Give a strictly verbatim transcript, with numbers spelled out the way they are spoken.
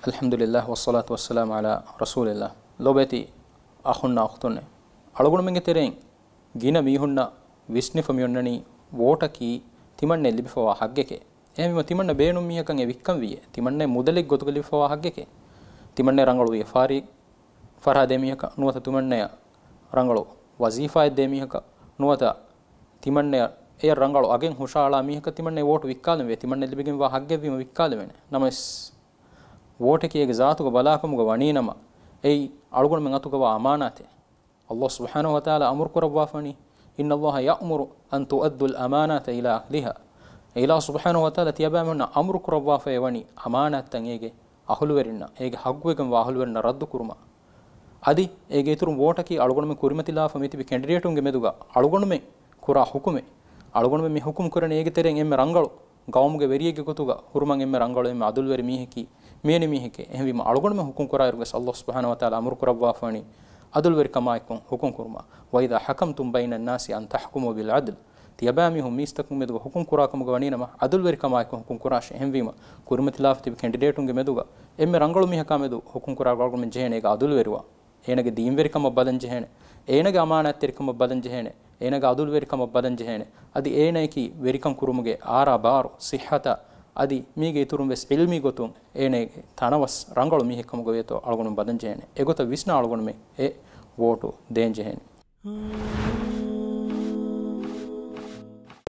އަލްޙަމްދުލިއްލާހް، ވައްޞަލާތު ވައްސަލާމު ޢަލާ ރަސޫލިއްލާހް. ލޯބިވެތި އަޚުންނާ އުޚްތުންނޭ، އަޅުގަނޑުމެންގެ ތެރެއިން ގިނަ މީހުންނަށް ވިސްނިފަ މިއޮންނަނީ ވޯޓަކީ ތިމަންނައަށް ލިބިފަވާ ހައްގެކޭ. އެހެންވީމަ ތިމަންނަ ބޭނުން މީހަކަށް އެ ވިއްކަން ވިއްޔޭ. ތިމަންނައަށް މުދަލެއް ގޮތުގަ ލިބިފަވާ ހައްގެކޭ. ތިމަންނައަށް ރަނގަޅު ވިޔަފާރި ފަރާ ދޭ މީހަކަށް ނުވަތަ ތިމަންނައަށް ރަނގަޅު ވަޒީފާއެއް ދޭ މީހަކަށް ނުވަތަ ތިމަންނައަށް އެ ރަނގަޅު އަގެއް ހުށައަޅާ މީހަކަށް ތިމަންނައަށް ވޯޓު ވިއްކާލެވޭ. ތިމަންނައަށް ލިބިގެންވާ ހައްގެއްވީމަ ވިއްކާލެވޭނެ. ނަމަވެސް ވޯޓަކީ އޭގެ ޒާތުގަ ބަލާކަމުގަ ވަނީނަމަ، އެއީ އަޅުގަނޑުމެން އަތުގަވާ އަމާނާތެއް. ﷲ ސުބްޙާނަހޫ ވަތަޢާލާ އަމުރު ކުރައްވާފަވަނީ، إن الله يأمر أن تؤدوا الأمانات إلى أهلها. އެއިލާހު ސުބްޙާނަހޫ ވަތަޢާލާ ތިޔަބައިމީހުންނަށް އަމުރު ކުރައްވާފައި ވަނީ އަމާނާތްތައް އޭގެ އަހުލުވެރިންނަށް، އޭގެ ޙައްޤުވެގެންވާ އަހުލުވެރިންނަށް ރައްދު ކުރުމަށް. އަދި އޭގެ އިތުރުން ވޯޓަކީ އަޅުގަނޑުމެން ކުރިމަތިލާފަ މިތިބި ކެންޑިޑޭޓުންގެ މެދުގަ އަޅުގަނޑުމެން ކުރާ ޙުކުމެއް. އަޅުގަނޑުމެން މި ޙުކުމް ކުރަނީ އޭގެ ތެރެއިން އެންމެ ރަނގަޅު ގައުމުގެ ވެރިއެއްގެ ގޮތުގަ ހުރުމަށް އެންމެ ރަނގަޅު، އެންމެ ޢަދުލުވެރި މީހަކީ މިއެނި މީހެކޭ. އެހެންވީމަ އަޅުގަނޑުމެން ޙުކުމް ކުރާއިރުވެސް ﷲ ސުބްޙާނަހޫ ވަތަޢާލާ އަމުރު ކުރައްވާފަވަނީ ޢަދުލުވެރިކަމާއެކު ޙުކުމް ކުރުމަށް. وإذا حكمتم بين الناس أن تحكموا بالعدل. ތިޔަބައިމީހުން މީސްތަކުން މެދުގަ ޙުކުމް ކުރާކަމުގަ ވަނީނަމަ، ޢަދުލުވެރިކަމާއެކު ޙުކުމް ކުރާށޭ. އެހެންވީމަ، ކުރިމަތިލާފަ ތިބި ކެންޑިޑޭޓުންގެ މެދުގަ އެންމެ ރަނގަޅު މީހަކާ މެދު ޙުކުމް ކުރާ އަޅުގަނޑުމެން ޖެހޭނެ އޭގަ ޢަދުލުވެރިވާން. އޭނަގެ ދީންވެރިކަމަށް ބަލަން ޖެހޭނެ. އޭނަގެ އަމާނާތްތެރިކަމަށް ބަލަން ޖެހޭނެ. އޭނަގެ ޢަދުލުވެރިކަމަށް ބަލަން ޖެހޭނެ. އަދި އޭނައަކީ ވެރިކަން ކުރުމުގެ އާރާ ބާރު، ޞިއްޙަތަށް، އަދި މީގެ އިތުރުން ވެސް ޢިލްމީ ގޮތުން އޭނަގެ ތަނަވަސް ރަނގަޅު މީހެއްކަމުގަ ވޭތޯ އަޅުގަނޑު ބަލަން ޖެހޭނެ. އެގޮތަށް ވިސްނާ އަޅުގަނޑުމެން އެ ވޯޓު ދޭން ޖެހޭނެ.